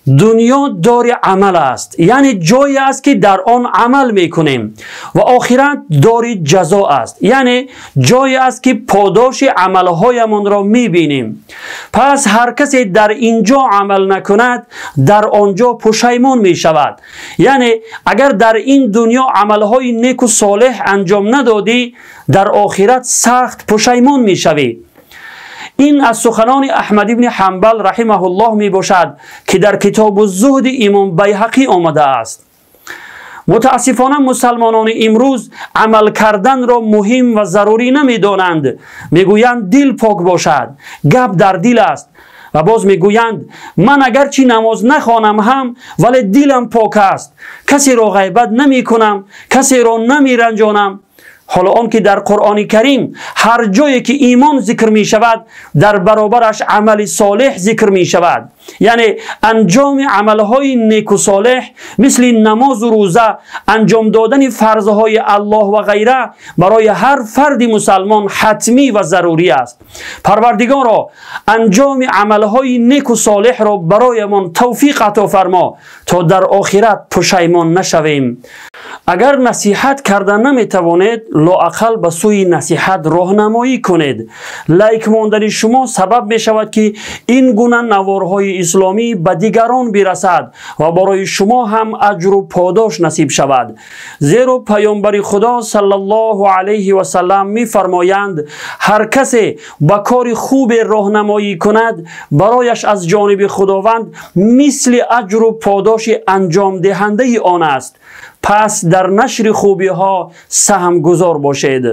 Дунё дори амал аст, яъне ҷое аст, ки дар он амал мекунем, ва охират дори ҷазо аст, яъне ҷое аст, ки подоши амалҳоямонро мебинем. Пас ҳар касе дар ин ҷо амал накунад, дар он ҷо пушаймон мешавад. Яъне агар дар ин дунё амалҳои неку солеҳ анҷом надодӣ, дар охират сахт пушаймон мешавӣ. Ин аз суханони Аҳмад ибни Ҳанбал раҳимаҳуллоҳ мебошад, ки дар китобу зуҳди имом Байҳақӣ омадааст. Мутаассифона, мусалмонони имрӯз амал карданро муҳим ва зарурӣ намедонанд. Мегӯянд, дил пок бошад, гап дар дил аст. Ва боз мегӯянд, ман агарчи намоз нахонам ҳам, вале дилам пок аст, касеро ғайбат намекунам, касеро намеранҷонам. Ҳоло он ки дар Қуръони Карим ҳар ҷое ки имон зикр мешавад, дар баробараш амали солеҳ зикр мешавад. Яъне анҷоми амалҳои неку солеҳ, мисли намозу рӯза, анҷом додани фарзҳои Аллоҳ ва ғайра, барои ҳар фарди мусалмон ҳатмӣ ва зарурӣ аст. Парвардигоро, анҷоми амалҳои неку солеҳро бароямон тавфиқ ато фармо, то дар охират пушаймон нашавем. Агар насиҳат карда наметавонед, лоақал ба сӯи насиҳат роҳнамоӣ кунед. Лайк мондани шумо сабаб мешавад, ки ин гуна наворҳои исломӣ ба дигарон бирасад ва барои шумо ҳам аҷру подош насиб шавад. Зеро Паёмбари Худо саллаллоҳу алайҳи васаллам мефармоянд: ҳар касе ба кори хубе роҳнамоӣ кунад, барояш аз ҷониби Худованд мисли аҷру подоши анҷомдиҳандаи он аст. Пас дар нашри хубиҳо саҳмгузор бошед.